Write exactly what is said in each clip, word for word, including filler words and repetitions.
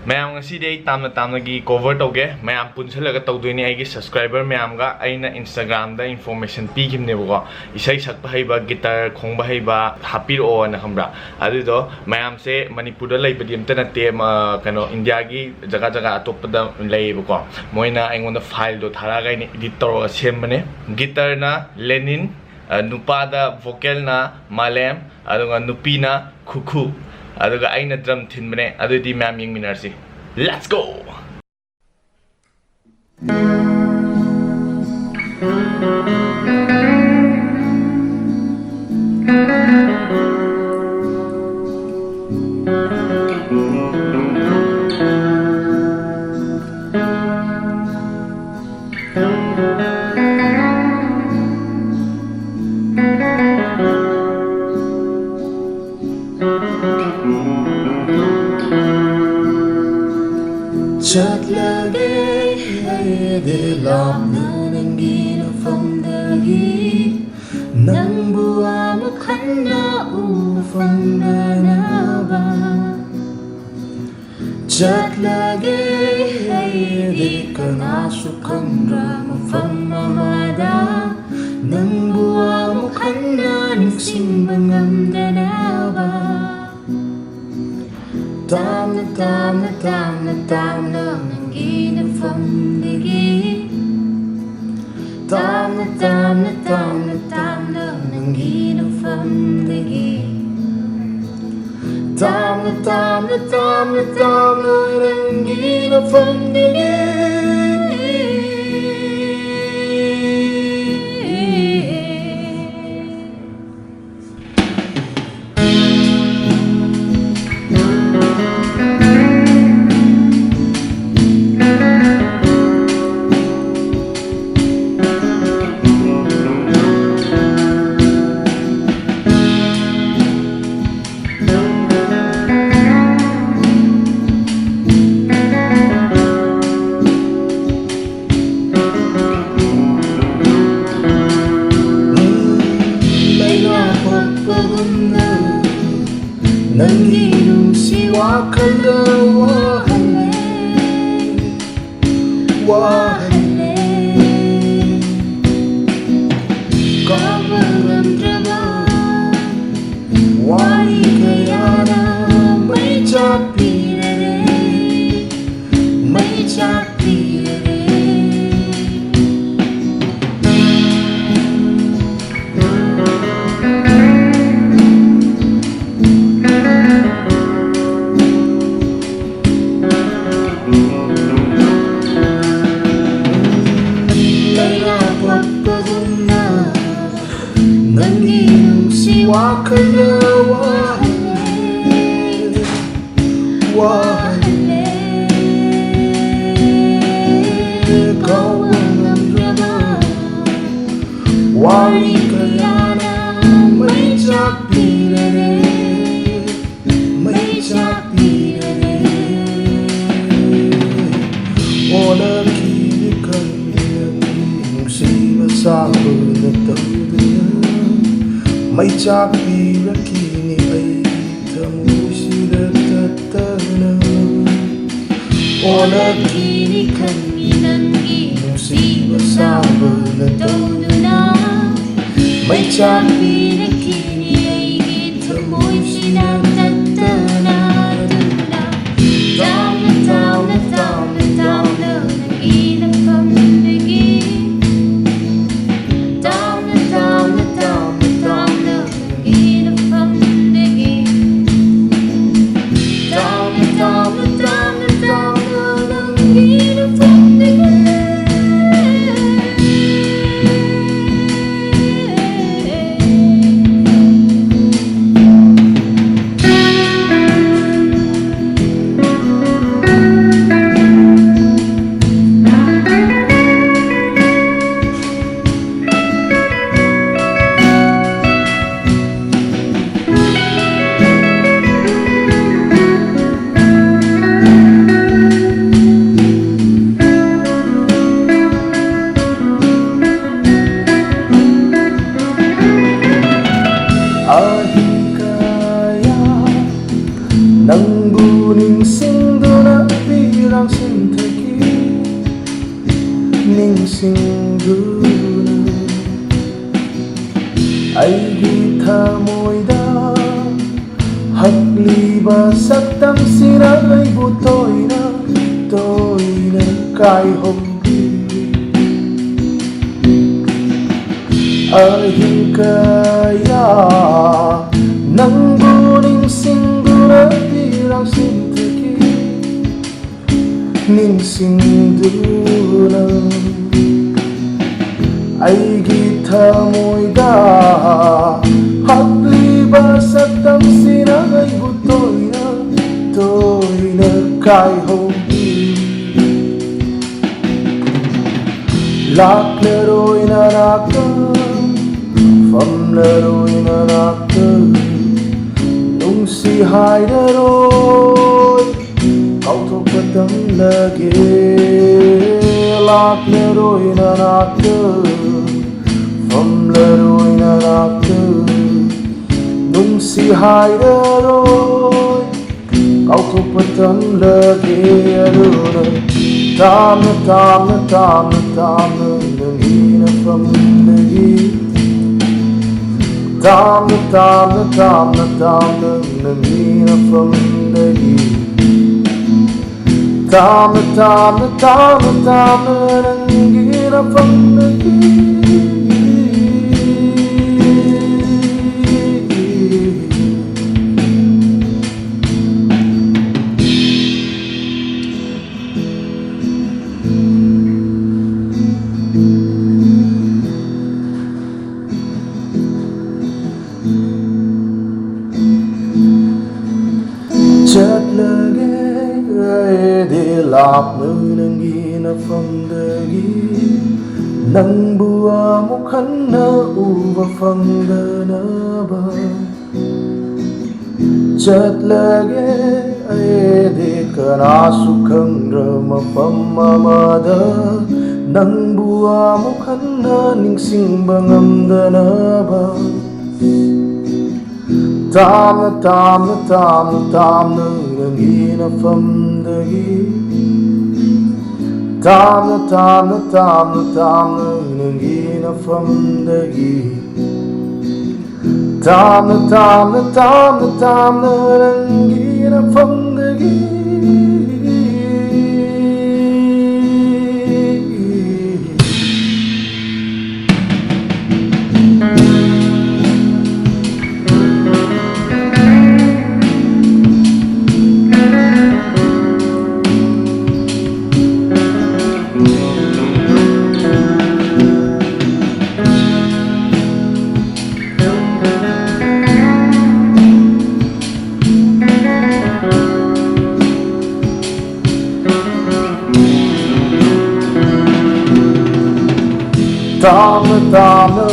ꯃꯌꯥꯝ, ꯉꯁꯤꯗꯤ ꯑꯩ ꯇꯥꯝꯅ ꯇꯥꯝꯅꯒꯤ cover ꯇꯧꯒꯦ꯫ ꯃꯌꯥꯝ ꯄꯨꯟꯁꯤꯜꯂꯒ ꯇꯧꯗꯣꯏꯅꯦ ꯑꯩꯒꯤ subscriber ꯃꯌꯥꯝꯒ꯫ ꯑꯩꯅ Instagram-ꯗ information ꯄꯤꯈꯤꯕꯅꯦꯕꯀꯣ, ꯏꯁꯩ ꯁꯛꯄ ꯍꯩꯕ, guitar ꯈꯣꯡꯕ ꯍꯩꯕ ꯍꯥꯞꯄꯤꯔꯛꯑꯣꯅ, ꯈꯪꯕ꯭ꯔꯥ? ꯑꯗꯨꯗꯣ ꯃꯌꯥꯝꯁꯦ ꯃꯅꯤꯄꯨꯔꯗ ꯂꯩꯕꯗꯤ ꯑꯝꯇ ꯅꯠꯇꯦ, ꯃ-, ꯀꯩꯅꯣ, ꯏꯟꯗꯤꯌꯥꯒꯤ ꯖꯒꯥ ꯖꯒꯥ ꯑꯇꯣꯞꯄꯗ ꯂꯩꯌꯦꯕꯀꯣ꯫ ꯃꯣꯏꯅ ꯑꯩꯉꯣꯟꯗ file-ꯗꯣ ꯊꯥꯔꯛꯑꯒ ꯑꯩꯅ edit ꯇꯧꯔꯒ ꯁꯦꯝꯕꯅꯦ꯫ Guitar-ꯅ ꯂꯦꯅꯤꯟ, ꯑ, ꯅꯨꯄꯥꯗ vocal-ꯅ ꯃꯥꯂꯦꯝ, ꯑꯗꯨꯒ ꯅꯨꯄꯤꯅ ꯈꯨꯈꯨ, ꯑꯗꯨꯒ ꯑꯩꯅ drum ꯊꯤꯟꯕꯅꯦ꯫ ꯑꯗꯨꯗꯤ ꯃꯌꯥꯝ ꯌꯦꯡꯃꯤꯟꯅꯔꯁꯤ꯫ Let's go! ꯆꯠꯂꯒꯦ ꯑꯩꯗꯤ ꯂꯥꯞꯅ ꯅꯪꯒꯤ ꯅꯐꯝꯗꯒꯤ, ꯅꯪꯕꯨ ꯑꯃꯨꯛ ꯍꯟꯅ ꯎꯕ ꯐꯪꯗꯅꯕ꯫ ꯆꯠꯂꯒꯦ ꯑꯩꯗꯤ ꯀꯅꯥꯁꯨ ꯈꯪꯗ꯭ꯔ ꯃꯐꯝ ꯑꯃꯗ, ꯅꯪꯕꯨ ꯑꯃꯨꯛ ꯍꯟꯅ ꯅꯤꯡꯁꯤꯡꯕ ꯉꯝꯗꯅꯕ꯫ ꯇꯥꯝꯅ, ꯇꯥꯝꯅ, ꯇꯥꯝꯅ, ꯇꯥꯝꯅ ꯅꯪꯒꯤ ꯅꯐꯝꯗꯒꯤ꯫ ꯇꯥꯝꯅ, ꯇꯥꯝꯅ, ꯇꯥꯝꯅ, ꯇꯥꯝꯅ ꯅꯪꯒꯤ ꯅꯐꯝꯗꯒꯤ꯫ ꯇꯥꯝꯅ, ꯇꯥꯝꯅ, ꯇꯥꯝꯅ, ꯇꯥꯝꯅ ꯅꯪꯒꯤ ꯅꯐꯝꯗꯒꯤ꯫ ꯂꯩꯅꯥ ꯄꯣꯛꯄꯒꯨꯝꯅ ꯅꯪꯒꯤ ꯅꯨꯡꯁꯤ ꯋꯥꯈꯜꯗ ꯋꯥꯍꯜ ꯋꯥꯍꯜꯂꯦ꯫ ꯀꯥꯎꯕ ꯉꯝꯗ꯭ꯔꯕ ꯋꯥꯔꯤ ꯀꯌꯥꯅ ꯃꯩ ꯆꯥꯛꯄꯤꯔꯦ, ꯃꯩ ꯆꯥꯛꯄꯤꯔꯦ꯫ ꯂꯩꯅꯥ ꯄꯛꯄꯒꯨꯝꯅ ꯅꯪꯒꯤ ꯅꯨꯡꯁꯤ ꯋꯥꯈꯜꯗ ꯋꯥꯍꯜꯂꯦ, ꯋꯥꯍꯜꯂꯦ꯫ ꯀꯥꯎꯕ ꯉꯝꯗ꯭ꯔꯕ ꯋꯥꯔꯤ ꯀꯌꯥꯅ ꯃꯩ ꯆꯥꯛꯄꯤꯔꯦ, ꯃꯩ ꯆꯥꯛꯄꯤꯔꯦ꯫ ꯑꯣꯜꯂꯛꯈꯤꯅꯤ ꯈꯪꯗꯅ ꯅꯨꯡꯁꯤꯕ ꯁꯥꯕꯅ ꯇꯧꯗꯨꯅ ꯃꯩ ꯆꯥꯛꯄꯤꯔꯛꯈꯤꯅꯤ ꯑꯩꯒꯤ ꯊꯃꯣꯏꯁꯤꯗ ꯇꯠꯇꯅ꯫ ꯑꯣꯜꯂꯛꯈꯤꯅꯤ ꯈꯪꯏ ꯅꯪꯒꯤ ꯅꯨꯡꯁꯤꯕ ꯁꯥꯕꯅ ꯇꯧꯗꯨꯅ ꯃꯩ ꯆꯥꯛꯄꯤꯔꯛꯈꯤꯅꯤ ꯑꯩꯒꯤ ꯊꯃꯣꯏꯁꯤꯗ ꯇꯠꯇꯅ꯫ ꯑꯗꯨꯅ ꯇꯥꯎꯅ, ꯇꯥꯎꯅ, ꯇꯥꯎꯅ, ꯇꯥꯎꯅ ꯅꯪꯒꯤ ꯅꯐꯝꯗꯒꯤ꯫ ꯇꯥꯎꯅ, ꯇꯥꯎꯅ, ꯇꯥꯎꯅ, ꯇꯥꯎꯅ ꯅꯪꯒꯤ ꯅꯐꯝꯗꯒꯤ꯫ ꯇꯥꯎꯅ, ꯇꯥꯎꯅ, ꯇꯥꯎꯅ, ꯇꯥꯎꯅ ꯅꯪꯒꯤ ꯅꯐꯝꯗꯒꯤ꯫ ꯑꯍꯤꯡ ꯀꯌꯥ ꯅꯪꯕꯨ ꯅꯤꯡꯁꯤꯡꯗꯨꯅ ꯄꯤꯔꯥꯡ ꯁꯤꯟꯊꯈꯤ꯫ ꯁꯤꯡꯗꯨꯅ ꯑꯩꯒꯤ ꯊꯃꯣꯏꯗ ꯍꯛꯂꯤꯕ ꯁꯛꯇꯝꯁꯤꯅ ꯑꯩꯕꯨ ꯇꯣꯏꯅ ꯇꯣꯏꯅ ꯀꯥꯏꯍꯧ ꯑꯍꯤꯡ ꯀꯌꯥ ꯅꯪꯕꯨ ꯅꯤꯡꯁꯤꯡꯗꯨꯅ ꯄꯤꯔꯥꯡ ꯁꯤꯟꯊꯈꯤ꯫ ꯅꯤꯡꯁꯤꯡꯗꯨꯅ ꯑꯩꯒꯤ ꯊꯃꯣꯏꯗ ꯍꯛꯂꯤꯕ ꯁꯛꯇꯝꯁꯤꯅ ꯑꯩꯕꯨ ꯇꯣꯏꯅ ꯇꯣꯏꯅ ꯀꯥꯏꯍꯧ ꯂꯥꯛꯂꯔꯣꯏ ꯅꯅꯥꯛꯇ, ꯐꯝꯂꯔꯣꯏ ꯅꯅꯥꯛꯇ, ꯅꯨꯡꯁꯤ ꯍꯥꯏꯔꯔꯣꯏ, ꯀꯥꯎꯊꯣꯛꯄ ꯇꯝꯂꯒꯦ꯫ ꯂꯥꯛꯂꯔꯣꯏ ꯅꯅꯥꯛꯇ, ꯐꯝꯂꯔꯣꯏ ꯅꯅꯥꯛꯇ, ꯅꯨꯡꯁꯤ ꯍꯥꯏꯔꯔꯣꯏ, ꯀꯥꯎꯊꯣꯛꯄ ꯇꯝꯂꯒꯦ꯫ ꯑꯗꯨꯅ ꯇꯥꯝꯅ, ꯇꯥꯝꯅ, ꯇꯥꯝꯅ, ꯇꯥꯝꯅ ꯅꯪꯒꯤ ꯅꯐꯝꯗꯒꯤ, ꯇꯥꯝꯅ, ꯇꯥꯝꯅ, ꯇꯥꯝꯅ, ꯇꯥꯝꯅ ꯅꯪꯒꯤ ꯅꯐꯝꯗꯒꯤ, ꯇꯥꯝꯅ, ꯇꯥꯝꯅ, ꯇꯥꯝꯅ, ꯇꯥꯝꯅ ꯅꯪꯒꯤ ꯅꯐꯝꯗꯒꯤ꯫ ꯆꯠꯂꯒꯦ ꯑꯩꯗꯤ ꯂꯥꯞꯅ ꯅꯪꯒꯤ ꯅꯐꯝꯗꯒꯤ, ꯅꯪꯕꯨ ꯑꯃꯨꯛ ꯍꯟꯅ ꯎꯕ ꯐꯪꯗꯅꯕ꯫ ꯆꯠꯂꯒꯦ ꯑꯩꯗꯤ ꯀꯅꯥꯁꯨ ꯈꯪꯗ꯭ꯔ ꯃꯐꯝ ꯑꯃꯗ, ꯅꯪꯕꯨ ꯑꯃꯨꯛ ꯍꯟꯅ ꯅꯤꯡꯁꯤꯡꯕ ꯉꯝꯗꯅꯕ꯫ ꯇꯥꯝꯅ, ꯇꯥꯝꯅ, ꯇꯥꯝꯅ, ꯇꯥꯝꯅ ꯅꯪꯒꯤ ꯅꯐꯝꯗꯒꯤ, ꯇꯥꯝꯅ ꯇꯥꯝꯅ ꯇꯥꯝꯅ ꯇꯥꯝꯅ ꯅꯪꯒꯤ ꯅꯐꯝꯗꯒꯤ, ꯇꯥꯝꯅ ꯇꯥꯝꯅ ꯇꯥꯝꯅ ꯇꯥꯝꯅ ꯅꯪꯒꯤ ꯅꯐꯝꯗꯒꯤ꯫ ꯇꯥꯝꯅ ꯇꯥꯝꯅ꯫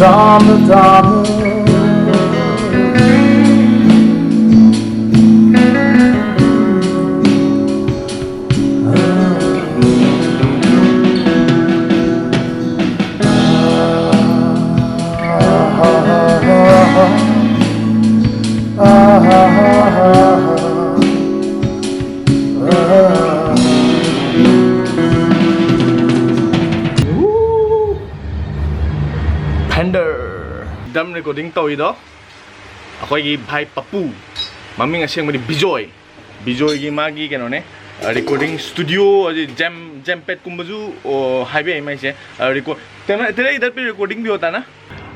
ꯇꯥꯝꯅ ꯇꯥꯝꯅ꯫ Fender ꯗꯝ ꯔꯦꯀꯣꯔꯗꯤꯡ ꯇꯧꯔꯤꯗꯣ ꯑꯩꯈꯣꯏꯒꯤ ꯚꯥꯏ ꯄꯞꯄꯨ, ꯃꯃꯤꯡ ꯑꯁꯦꯡꯕꯗꯤ ꯕꯤꯖꯣꯏ꯫ ꯕꯤꯖꯣꯏꯒꯤ ꯃꯥꯒꯤ ꯀꯩꯅꯣꯅꯦ, ꯔꯦꯀꯣꯔꯗꯤꯡ ꯁ꯭ꯇꯨꯗꯤꯑꯣ, ꯍꯥꯏꯗꯤ ꯖꯦꯝ, ꯖꯦꯝ ꯄꯦꯗꯀꯨꯝꯕꯁꯨ, ꯑꯣ, ꯍꯥꯏꯕ ꯌꯥꯏ ꯃꯥꯏꯁꯦ꯫ ꯑ, ꯔꯦꯀꯣꯔ-, ꯇꯦꯅ-, ꯇꯦꯅ ꯏꯗꯔ ꯄꯤ ꯔꯦꯀꯣꯔꯗꯤꯡ ꯕꯤꯌꯣ ꯇꯥꯅ꯫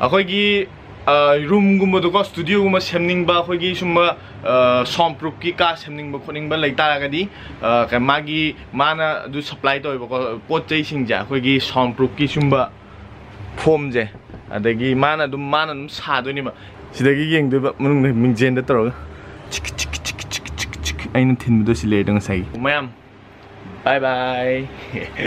ꯑꯩꯈꯣꯏꯒꯤ, ꯑ, ꯔꯨꯝꯒꯨꯝꯕꯗꯀꯣ, ꯁ꯭ꯇꯨꯗꯤꯑꯣꯒꯨꯝꯕ ꯁꯦꯝꯅꯤꯡꯕ, ꯑꯩꯈꯣꯏꯒꯤ ꯁꯨꯝꯕ, ꯑ, ꯁꯥꯎꯟ ꯄ꯭ꯔꯨꯐꯀꯤ ꯀꯥ ꯁꯦꯝꯅꯤꯡꯕ ꯈꯣꯠꯅꯤꯡꯕ ꯂꯩ ꯇꯥꯔꯒꯗꯤ, ꯑ, ꯀ-, ꯃꯥꯒꯤ, ꯃꯥꯅ ꯑꯗꯨ ꯁꯄ꯭ꯂꯥꯏ ꯇꯧꯋꯦꯕꯀꯣ, ꯄꯣꯠ ꯆꯩꯁꯤꯡꯁꯦ, ꯑꯩꯈꯣꯏꯒꯤ ꯁꯥꯎꯟ ꯄ꯭ꯔꯨꯐꯀꯤ ꯁꯨꯝꯕ ꯐꯣꯝꯁꯦ꯫ ꯑꯗꯒꯤ ꯃꯥꯅ ꯑꯗꯨꯝ ꯃꯥꯅ ꯑꯗꯨꯝ ꯁꯥꯗꯣꯏꯅꯦꯕ꯫ ꯁꯤꯗꯒꯤ ꯌꯦꯡꯗꯣꯏꯕ ꯃꯅꯨꯡꯗ ꯃꯤꯡꯖꯦꯜꯗ ꯇꯧꯔꯒ꯫ ꯆꯤꯛ ꯆꯤꯛ ꯆꯤꯛ ꯆꯤꯛ ꯆꯤꯛ ꯆꯤꯛ꯫ ꯑꯩꯅ ꯊꯤꯟꯕꯗꯣ ꯁꯤ ꯂꯩꯔꯦ ꯉꯁꯥꯏꯒꯤ꯫ ꯃꯌꯥꯝ, bye bye꯫